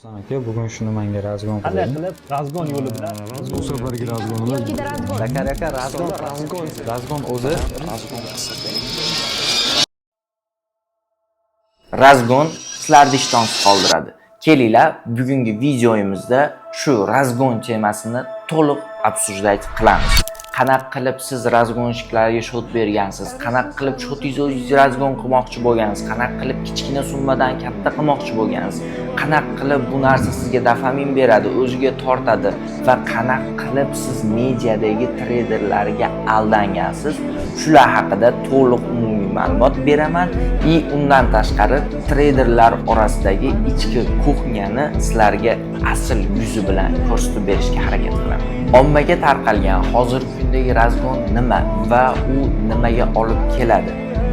Aka, bugun shuni menga разгон Qanday qiling. qilib разгон yo'li bilan Bu safargi разгон imiz Yoki разгон. Dakar aka, разгон, разгон, разгон o'zi. Разгон sizlarni ishtonsiz qoldiradi. Kelinglar, bugungi videoyimizda shu разгон temasini to'liq обсуждать qilamiz. Qanaqa qilib siz разгонщик larga счёт bergansiz, qanaqa qilib счёт ingizni o'zingiz разгон qilmoqchi bo'lgansiz, qanaqa qilib kichkina summadan katta qilmoqchi bo'lgansiz, qanaqa qilib bu narsa sizga dopamin beradi, o'ziga tortadi va qanaqa qilib siz mediadagi treyderlarga aldangansiz, shular haqida to'liq umumiy ma'lumot beraman. И undan tashqari treyderlar orasidagi ichki кухня ni sizlarga asl yuzi bilan ko'rsatib berishga harakat qilaman. Ommaga tarqalgan hozirgi kundagi разгон nima va u nimaga olib keladi?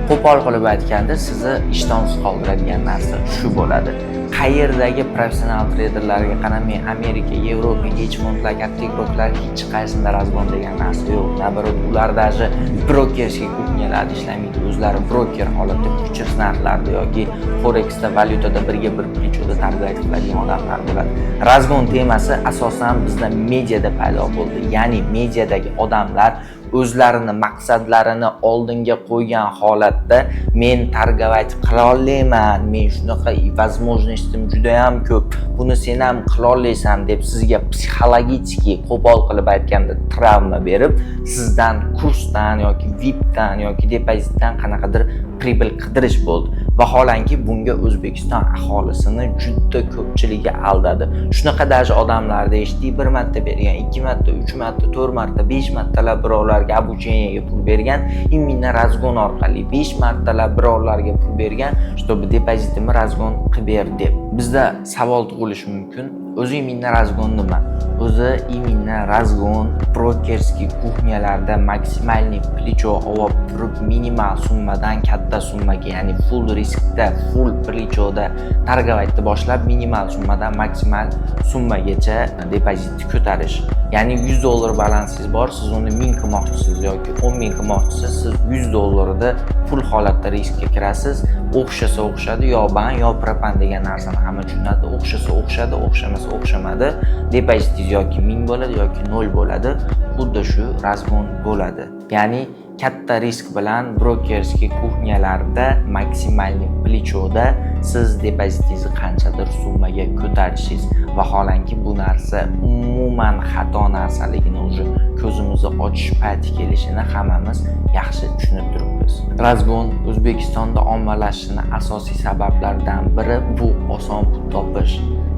Qo'pol qilib aytganda, sizni ishtonsiz qoldiradigan narsa shu bo'ladi. Qayerdagi professional treyderlarga qaramang, Amerika, Yevropa, hedge fondlar, katta игрок lar, hech qaysida разгон degan narsa yo'q. Наоборот, ular даже брокерский кухня larda ishlamaydi. O'zlari broker holatda futures narxlarida yoki forexda, valyutada birga bir плечо da торговать qiladigan odamlar bo'ladi. Разгон temasi asosan bizda mediada paydo bo'ldi. Ya'ni mediadagi odamlar o'zlarini maqsadlarini oldinga qo'ygan holatda, men торговать qila olmayman, men shunaqa возможность im judayam ko'p, buni sen ham qila olasan deb sizga психологический, qo'pol qilib aytganda, travma berib, sizdan kursdan yoki VIPdan yoki depozitdan qanaqadir прибыль qidirish bo'ldi. Vaholanki, bunga O'zbekiston aholisini juda ko'pchiligi aldadi. Shunaqa даже odamlarni eshitdik, bir marta bergan, ikki marta, uch marta, to'rt marta, besh martalab birovlarga обучение ga pul bergan, именно разгон orqali besh martalab birovlarga pul bergan, чтобы depozitimni разгон qilib ber deb. Bizda savol tug'ilishi mumkin: o'zi именно разгон nima? O'zi именно разгон брокерский кухня larda максимальный плечо olib turib, minimal summadan katta summaga, ya'ni full riskda, full плечо da торговать ni boshlab, minimal summadan maksimal summagacha depozitni ko'tarish. Ya'ni 100 dollar balansingiz bor, siz uni 1000 qilmoqchisiz yoki 10 ming qilmoqchisiz, siz 100 dollarda full holatda riskka kirasiz. O'xshasa o'xshadi, yo ban, yo propan degan narsani hamma tushunadi. O'xshasa o'xshadi, o'xshamasa o'xshamadi. Depozitingiz yoki 1000 bo'ladi, yoki 0 bo'ladi. Xuddi shu разгон bo'ladi. Ya'ni katta risk bilan брокерский кухня larda максимальный плечо da siz depozitingizni qanchadir summaga ko'tarishingiz. Vaholanki, bu narsa umuman xato narsaligini уже ko'zimizni ochish payti kelishini hammamiz yaxshi tushunib turibmiz. Разгон O'zbekistonda ommalashishini asosiy sabablaridan biri bu oson pul topish.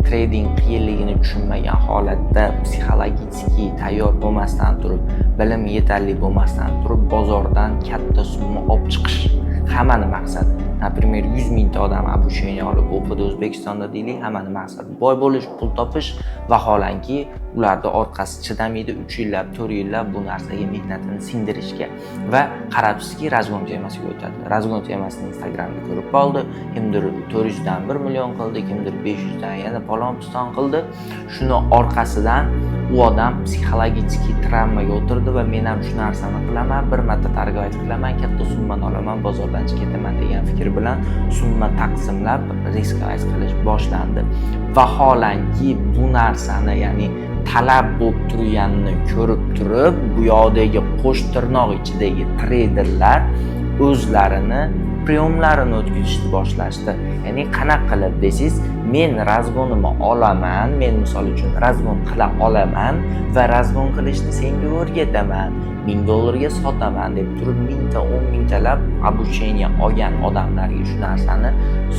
Trading qiyinligini tushunmagan holatda, психологически tayyor bo'lmasdan turib, bilim yetarli bo'lmasdan turib, bozordan katta summa olib chiqish hammani maqsadi. Например, 100 mingta odam обучение olib o'qidi O'zbekistonda deylik, hammani maqsadi boy bo'lish, pul topish. Vaholanki, ularda orqasi chidamaydi 3 yillab, 4 yillab bu narsaga mehnatini singdirishga. Va qarabsizki, разгон temasiga o'tadi. Разгон temasini Instagramda ko'rib qoldi, kimdir 400 dan 1 million qildi, kimdir 500 dan yana palon piston qildi. Shuni orqasidan u odam психологический travmaga o'tirdi va men ham shu narsani qilaman, bir marta торговать qilaman, katta summani olaman, bozordan chiqib ketaman degan fikr bilan summa taqsimlab рисковать qilish boshlandi. Vaholanki, bu narsani, ya'ni talab bo'lib turganini ko'rib turib, bu yoqdagi qo'sh tirnoq ichidagi treyderlar o'zlarini приём larini o'tkazishni boshlashdi. Ya'ni qanaqa qilib desangiz, men разгон imni olaman, men misol uchun разгон qila olaman va разгон qilishni senga o'rgataman, 1000 dollarga sotaman deb turib, mingta, 10 mingtalab обучение olgan odamlarga shu narsani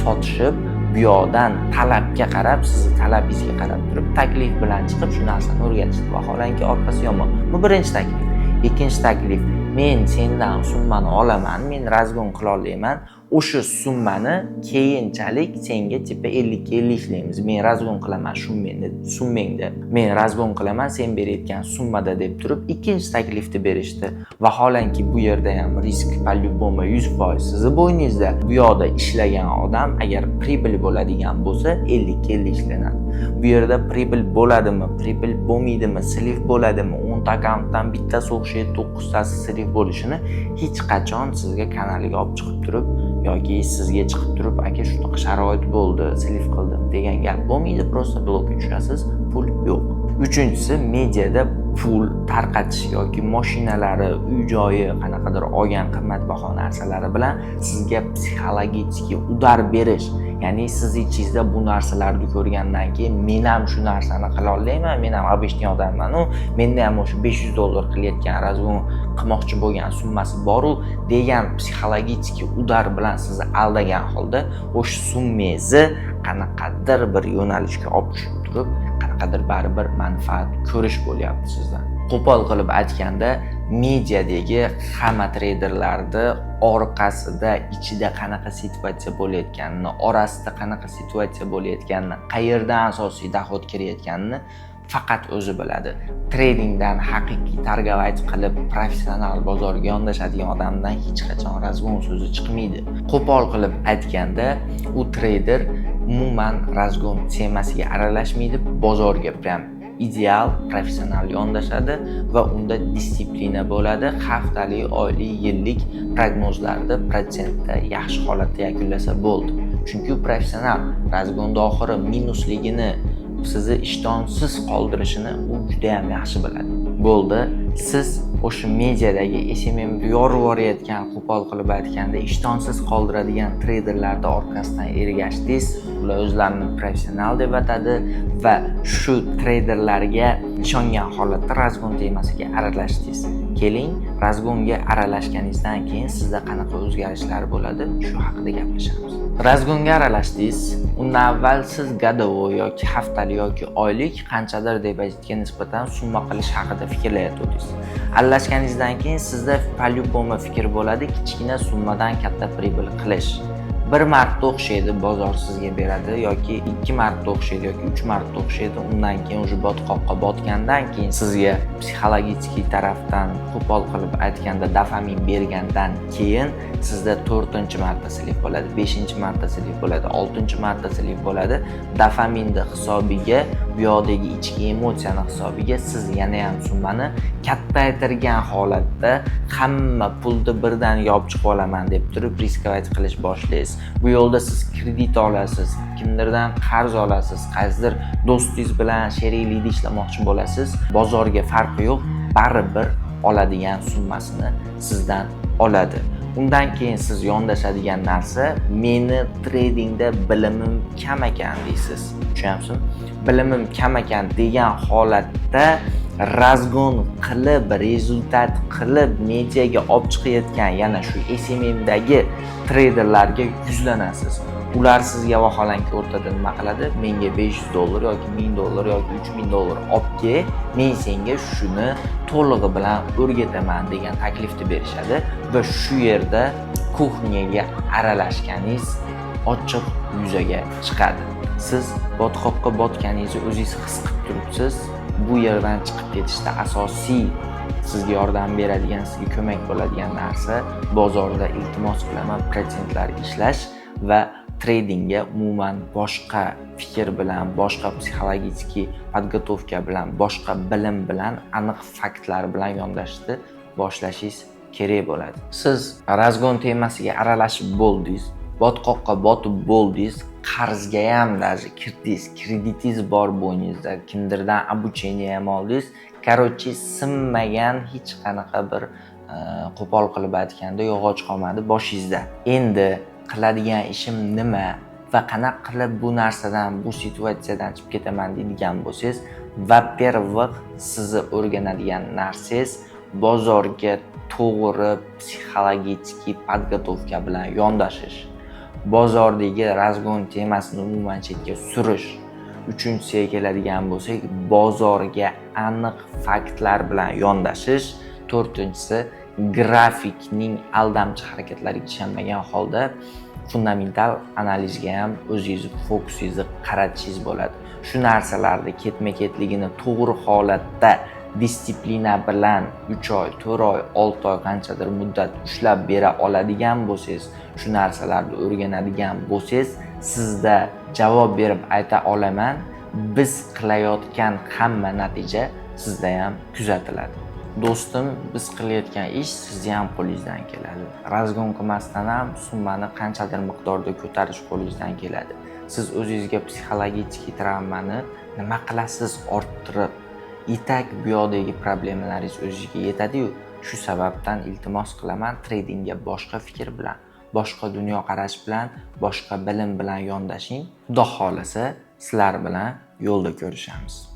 sotishib, bu yoqdan talabga qarab, sizni talabingizga qarab turib, taklif bilan chiqib, shu narsani o'rgatishdi. Vaholanki, orqasi yomon. Bu birinchi taklif. Ikkinchi taklif: men sendan summani olaman, men разгон qila olaman, o'sha summani keyinchalik senga типа 50ga 50 ishlaymiz, men разгон qilaman summangda, men разгон qilaman sen berayotgan summada deb turib, ikkinchi taklifni berishdi. Vaholanki, bu yerda ham risk по любому 100% sizni bo'yningizda. Bu yoqda ishlagan odam, agar прибыль bo'ladigan bo'lsa, 50ga 50 ishlanadi. Bu yerda прибыль bo'ladimi, прибыль bo'lmaydimi, слив bo'ladimi, 10 ta akkauntdan bittasi o'xshaydi, to'qqiztasi слив bo'lishini hech qachon sizga kanaliga olib chiqib turib yoki sizga chiqib turib, aka, shunaqa sharoit bo'ldi, слив qildim. degan gap bo'lmaydi, просто blokka tushasiz, pul yo'q. Uchinchisi, mediada pul tarqatish yoki mashinalari, uy joyi, qanaqadir olgan qimmatbaho narsalari bilan sizga психологический удар berish. Ya'ni siz ichingizda bu narsalarni ko'rgandan keyin, men ham shu narsani qila olmayman, men ham обычный odammanu, menda ham o'sha 500 dollar qilayotgan, разгон qilmoqchi bo'lgan summasi boru degan психологический удар bilan sizni aldagan holda o'sha summangizni qanaqadir bir yo'nalishga olib tushib turib, qanaqadir baribir manfaat ko'rish bo'lyapti sizdan. Qo'pol qilib aytganda, mediadagi hamma treyderlarni orqasida, ichida qanaqa situatsiya bo'layotganini, orasida qanaqa situatsiya bo'layotganini, qayerdan asosiy доход kirayotganini faqat o'zi biladi. Tradingdan haqiqiy торговать qilib, professional bozorga yondashadigan odamdan hech qachon разгон so'zi chiqmaydi. Qo'pol qilib aytganda, u treyder umuman разгон temasiga aralashmaydi, bozorga прям ideal professional yondashadi va unda дисциплина bo'ladi. Haftalik, oylik, yillik prognozlarni protsentda yaxshi holatda yakunlasa bo'ldi, chunki u professional. Разгон da oxiri minusligini, sizni ishtonsiz qoldirishini u judayam yaxshi biladi. Bo'ldi, siz o'sha mediadagi SMMni yorib yuborayotgan, qo'pol qilib aytganda, ishtonsiz qoldiradigan treyderlarni orqasidan ergashdingiz. Ular o'zlarini professional deb atadi va shu treyderlarga ishongan holatda разгон temasiga aralashdingiz. Keling, разгон ga aralashganingizdan keyin sizda qanaqa o'zgarishlar bo'ladi, shu haqida gaplashamiz. Разгон ga aralashdingiz. Undan avval siz годовой yoki haftalik yoki oylik qanchadir depozitga nisbatan summa qilish haqida fikrlayotgandingiz. Aralashganingizdan keyin sizda по-любому fikr bo'ladi: kichkina summadan katta прибыль qilish. Bir marta o'xshaydi, bozor sizga beradi yoki ikki marta o'xshaydi yoki uch marta o'xshaydi. Undan keyin уже botqoqqa botgandan keyin sizga психологический tarafdan, qo'pol qilib aytganda, dofamin bergandan keyin sizda to'rtinchi marta слив bo'ladi, beshinchi marta слив bo'ladi, oltinchi marta слив bo'ladi. Dofaminni hisobiga, bu yoqdagi ichki emotsiyani hisobiga siz yana ham summani kattaytirgan holatda hamma pulni birdan yopib chiqib olaman deb turib рисковать qilish boshlaysiz. Bu yo'lda siz kredit olasiz, kimdirdan qarz olasiz, qaysidir do'stingiz bilan sheriklikda ishlamoqchi bo'lasiz. Bozorga farqi yo'q, baribir oladigan summasini sizdan oladi. Undan keyin siz yondashadigan narsa: meni tradingda bilimim kam ekan deysiz, tushunyapsizmi? Bilimim kam ekan degan holatda разгон qilib, результат qilib, mediaga olib chiqayotgan yana shu SMMdagi treyderlarga yuzlanasiz. Ular sizga vaholanki o'rtada nima qiladi? Menga 500 dollar yoki 1000 dollar yoki 3000 dollar olib kel, men senga shuni to'lig'i bilan o'rgataman degan taklifni berishadi va shu yerda кухня ga aralashganingiz ochiq yuzaga chiqadi. Siz botqoqqa botganingizni o'zingiz his qilib turibsiz. Bu yerdan chiqib ketishda asosiy sizga yordam beradigan, sizga ko'mak bo'ladigan narsa: bozorda, iltimos qilaman, protsentlar ishlash va tradingga umuman boshqa fikr bilan, boshqa психологический подготовка bilan, boshqa bilim bilan, aniq faktlar bilan yondashishni boshlashingiz kerak bo'ladi. Siz разгон temasiga aralashib bo'ldingiz, botqoqqa botib bo'ldingiz, qarzga ham даже kirdingiz, kreditingiz bor bo'yningizda, kimdirdan обучение ham oldingiz. Короче, sinmagan hech qanaqa bir qo'pol qilib aytganda, yog'och qolmadi boshingizda. Endi qiladigan ishim nima va qanaqa qilib bu narsadan, bu situatsiyadan chiqib ketaman deydigan bo'lsangiz, во-первых, sizni o'rganadigan narsangiz bozorga to'g'ri психологический подготовка bilan yondashish, bozordagi разгон temasini umuman chetga surish. Uchinchisiga keladigan bo'lsak, bozorga aniq faktlar bilan yondashish. To'rtinchisi, grafikning aldamchi harakatlariga ishonmagan holda fundamental analizga ham o'zingizni fokusingizni qaratishingiz bo'ladi. Shu narsalarni ketma ketligini to'g'ri holatda дисциплина bilan 3 oy, 4 oy, 6 oy, qanchadir muddat ushlab bera oladigan bo'lsangiz, shu narsalarni o'rganadigan bo'lsangiz, sizda javob berib ayta olaman, biz qilayotgan hamma natija sizda ham kuzatiladi. Do'stim, biz qilayotgan ish sizni ham qo'lingizdan keladi. Разгон qilmasdan ham summani qanchadir miqdorda ko'tarish qo'lingizdan keladi. Siz o'zingizga психологический travmani nima qilasiz orttirib? И так bu yoqdagi problemalaringiz o'zizga yetadi-yu. Shu sababdan iltimos qilaman, tradingga boshqa fikr bilan, boshqa dunyoqarash bilan, boshqa bilim bilan yondashing. Xudo xohlasa, sizlar bilan yo'lda ko'rishamiz.